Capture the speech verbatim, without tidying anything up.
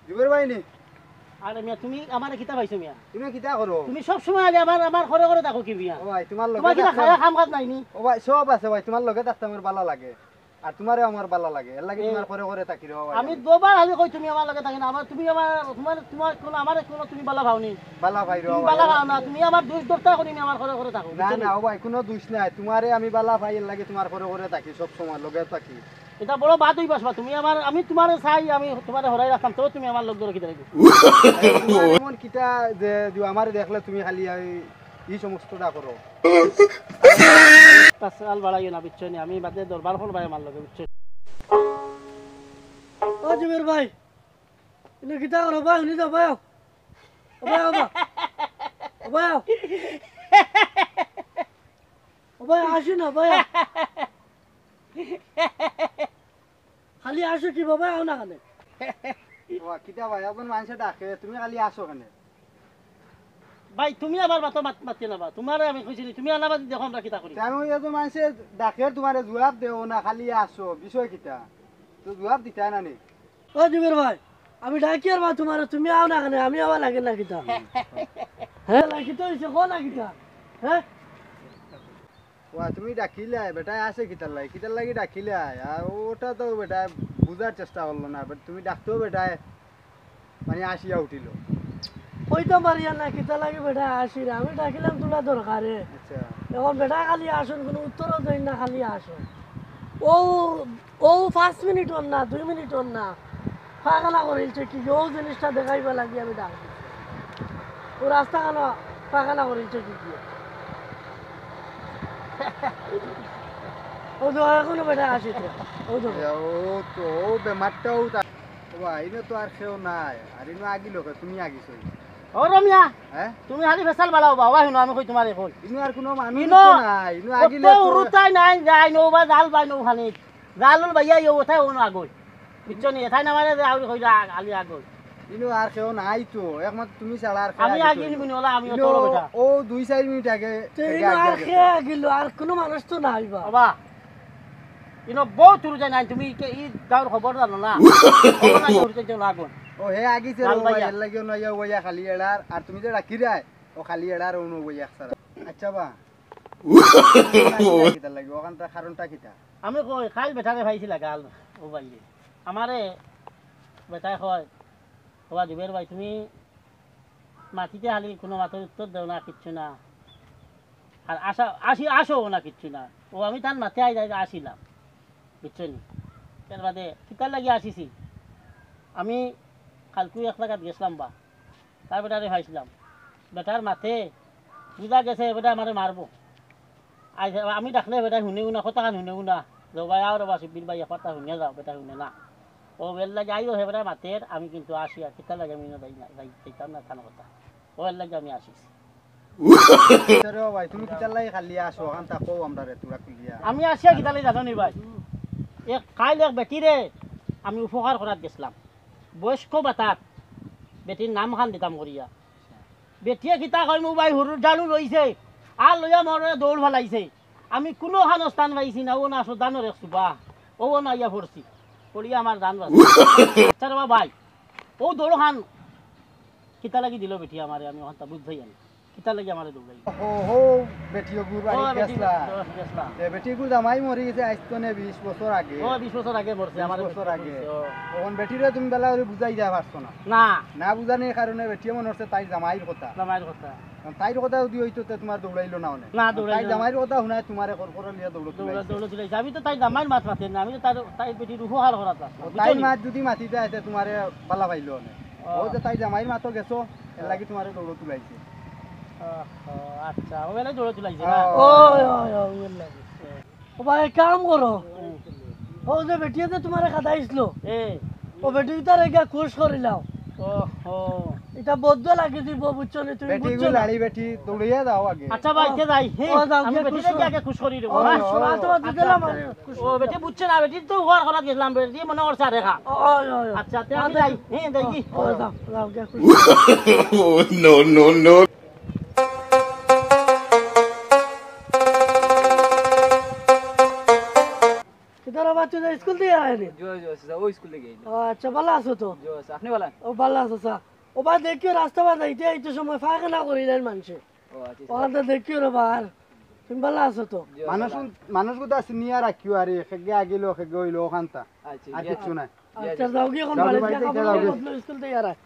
জুবের ভাই নি? আরে মিয়া, তুমি আমারে কিতা পাইছো মিয়া? তুমি কিতা করো? তুমি সব সময় আগে আমার, আমার ঘরে ঘরে থাকো কি মিয়া? ও ভাই, তোমার লগে তোমার কিতা থাকতাম। খাওয়া কাম কাজ নাই নি? ও ভাই, সব আছে ভাই, তোমার লগে থাকতে আমার ভালা লাগে। আর তোমারেও আমার ভালা লাগে, এর লাগি এ, তোমার ঘরে ঘরে থাকি রে ভাই আমি আমি। দুবার খালি কই তুমি আমার লগে থাকি না, আমার, তুমি আমার, তোমার, তোমার কোনো, আমারে কোনো তুমি ভালা পাও নি। ভালা পাই রে তুমি ভাই। ভালা পাও না, তুমি আমার দুষ ধরতা করি নি আমার ঘরে ঘরে থাকো, না, বুঝছো নি? না, ও ভাই, কোনো দুষ নাই, তোমারে আমি ভালা পাই, এর লাগি তোমার ঘরে ঘরে থাকি, সব সময় লগে থাকি। এটা বড় বাদ অইবাস বা, তুমি আমার, আমি তোমারে চাই, আমি তোমারে হরাই রাখতাম, তো তুমি আমার লগ ধরে কিতা রাখবে? তোমার এমন কিতা যে দিও আমারে দেখলে তুমি খালি এই, এই সমস্তটা করো? তাসকাল বাড়াইও না, বুঝছো নি? আমি বাদে দরবার করবায় আমার লগে, বুঝছো নি? ও জুবের ভাই, ইনো কিতা করো ভাই? হুনি যাও ভাই, আও। ও ভাই, ও ভাই। ও ভাই, আও। ও ভাই, আসো না ভাই, আও। খালি আসো কি বাবা, আও না কেনে? ও, কিতা ভাই, এখন মানুষে ডাকে, তুমি খালি আসো কেনে? ভাই, তুমি আমার মাতো মাত-, মাতিও না বা। তোমারে আমি কইছি নি, তুমি আনাবাদি দেখো আমরা কিতা করি। তে আমি ওই যে মানুষে ডাকে, তোমারে জবাব দেও না, খালি আসো, বিষয় কিতা? তো জবাব দিতায় না নি? ও জুবের ভাই, আমি ডাকি আর বা তোমারে, তুমি আও না কেনে? আমি আওয়া লাগে না কিতা? হ্যাঁ, লাগে তো হইছে, কও না কিতা? হ্যাঁ? ওয়া, তুমি ডাকিলায়, বেটায় আসে কিতার লাগি? কিতার লাগি ডাকিলায়? আর ওটা তো বেটায় বুঝার চেষ্টা করলো না, but তুমি ডাকতেও বেটায় মানে আসিয়া উঠিল। কইতাম পারিয়ার না, কিতার লাগি বেটায় আসির, আমি ডাকিলাম তোলা দরকারে। আচ্ছা। এখন বেটায় খালি আসন, কোনো উত্তরও দেয় না, খালি আসন। ও, ও পাঁচ মিনিট অর না, দুই মিনিট অর না, পায়খানা করিলছে কি, ও জিনিসটা দেখাইবার লাগি আমি ডাক দিছি। ও রাস্তা খানো পায়খানা করিলছে কি কি। ও তো এখনো বেটায় আসিত না। ও তো। এ, ও তো, ও বেমারটাও তা-, ও বা, ইনো তো আর কেউ নাই। আর ইনো আগি লোকে, তুমি আগি সই। ও রমিয়া, হ্যাঁ? তুমি খালি ফেসাল বাড়াও বা, ওবা হুনো, আমি কই তোমারে কই। ইনো আর কোনো মানুষ ইনো তো নাই, ইনো আগি কত লোক তো উরুতাই নাই, যাই নৌ বা জাল বাই নৌ খানি। জালুল ভাইয়া ইয়ো ওথায় ও আগই। বুঝছো নি? এথায় না মারে যে আউরি কইলা আগ-, আলি আগই। ইনো আর কেউ নাই তো, একমাত্র তুমি ছাড়া আর কেউ আমি আগে আগি তো নিবি নি, ওলা আমি ইনো অত বড় বেটা। ও দুই চাইর মিনিট আগে, তে আগে ইনো আগে আর আগে। কে আগিলো? আর কোনো মানুষ তো নাই বা। বাবা, ইনো বহুত দূর যায় নাই, তুমি কে ই গাঁওর খবর জানো না? খবর নাই, দূর যাইতে না আগই। ও হে আগি সে লাল ও ভাইয়া। ভাইয়া, এর লাগিও নয়া ওয়া খালি এড়ার, আর তুমি যে রাখি রায়, ও খালি এড়ার ও নয়া একসারা। আচ্ছা বা। কিতার লাগি? ওখানটা কারণটা কিতা? আমি কই, কাইল বেটারে পাইছিলা গাল, ও ভাই রে। আমারে বেটায় কয়, "ওবা জুবের ভাই, তুমি মাতিতে খালি কোনো মাতর উত্তর দেও না, কিচ্ছু না। আর আসা, আসি, আসো না, কিচ্ছু না।" ও আমি তার মাতে আই যাই, আসিলাম। বুঝছো নি? এর বাদে কিতার লাগি আসিছি? আমি কালকু এক জাগাত গেছলাম বা। তার বেটারে পাইছিলাম। বেটার মাতে বুঝা গেছে, এ বেটা আমারে মারবো। আই, আমি ডাকলে বেটায় হুনেও না, কথাখান হুনেও না। যে, "ভাই, আও রে বা, শিব্বির ভাই, একবারটা হুনিয়া যাও", বেটায় হুনে না। ও বেল লাগে আইও, হে বেটায় মাতের, আমি কিন্তু আসি, আর কিতার লাগি আমি না যাই না, যাই, যাইতাম না, থানা কথা। ও এর লাগি আমি আসি। আরে ও ভাই, তুমি কিতার লাগি খালি আসো, ওখান থাকো আমরারে তুরা খুলিয়া। আমি আসিয়া কিতার লাগি জানো নি ভাই? এক কাইল এক বেটিরে আমি উপকার করাত গেছলাম। বয়স্ক বাতাত বেটির নাম খান দিতাম করিয়া। বেটিয়ে কিতা কয়, "মু ভাই হুরুর জালু লইছে, আর লইয়া মোরে দৌড় ফালাইছে। আমি কোনো খানো স্থান পাইছি না, ও না সদানোর এক সুবা, ও না ইয়া পড়ছি, পড়িয়া আমার জান বাঁচছে।" আচ্ছা রে বা ভাই, ও দৌড় খান কিতা লাগি দিল বেটি আমারে, আমি ওখানটা বুঝতেই জানি। ইতার লাগি আমারে দৌড়াই। ও, ও, বেটি ওগুর বাড়ি ও, বেটি গেছলা। গেছলা। এ, বেটি ওগুর জামাই মরি গেছে আইজ তনে বিশ বছর আগে। ও, বিশ বছর আগে মরছে, বিশ আমার বছর আগে। ও। তখন বেটিরে তুমি বেলা করে বুঝাই যায় পারছো না। না। না বুঝানির কারণে বেটিয়ে মনে করছে তাই জামাইর কথা। জামাইর কথা। কারণ তাইর কথা যদি হইতো, তে তোমার দৌড়াইলো না অনে। না, দৌড়াইলো তাই না। জামাইর কথা হুনায় তোমারে কর কর লিয়া দৌড় দৌড়া, তুলাইছে। দৌড় তুলাইছে। আমি তো তাই জামাইর মাত মাতি না, আমি তো তার, তাই বেটির উপকার করাত আসলাম, ও, বুঝছো তাই নি? মাত যদি মাতিতে আইতে তোমারে বালা পাইলো অনে। ও। ও যে তাই জামাইর মাতো গেছো, এর লাগি তোমারে দৌড় তুলাইছে। ও, ও, আচ্ছা, ও বেলায় দৌড় তুলাইছে না? ও। ওই, ওই, ওই, ওই লাগে। ও ভাই, এক কাম করো। ও যে বেটিয়ে যে তোমারে খাদাইছিল, এ। ও বেটি তার এগা খুশ করিলাও। ও, ও। এটা বদ্ধ লাগি দিব, বুঝছো নি তুমি, বেটি বুঝছো গুলো না? লাড়ি বেটি, দৌড়িয়া যাও আগে। আচ্ছা ভাই, কে যাই? হে, ও, যাও, আমি গিয়া বেটি খুশ লাগি করো। আগে খুশ করি দেবো, ও, হ্যাঁ? ও, শোনা তো, আচ্ছা, দিলাম আচ্ছা। আমি। ও, বেটি বুঝছে না, বেটি তো হওয়ার করাত গেছিলাম, বেটি মনে করছে আরে খা। ও, ও, ও, ও। আচ্ছা, তে আমি ও, যাই। হে, যাই কি? ও, যাও, যাও, গিয়া খুশ করো। Oh, no, no, no. কিতা রে বাচ্চা, স্কুল দিয়া আইলি? জি, জি, স্যার, ওই স্কুল থেকে আইলি। ও, আচ্ছা, ভালা আছো তো? জি, স্যার, আপনি ভালা আছেন? ও, ভালা আছো, স্যার। ও ভাই, দেখিও রাস্তা বাদ যাইতে, এই তো সময় পায়খানা করি দেন মানুষে। ও, আচ্ছা, স্যার। ওখান থেকে দেখিও রে বার। তুমি ভালা আছো তো? জি, মানুষ, ভালা আছি। মানুষ গুতা চিনিয়া রাখিও, আরে, খেগে আগিলো, খেগে হইলো, ওখানটা। আচ্ছা, আর জি, কিচ্ছু স্যার। নাই। আচ্ছা, যাও গিয়ে এখন যাও, বাড়িতে বাড়িতে যাও, যাও। বদলো স্কুল থেকে আর আয়।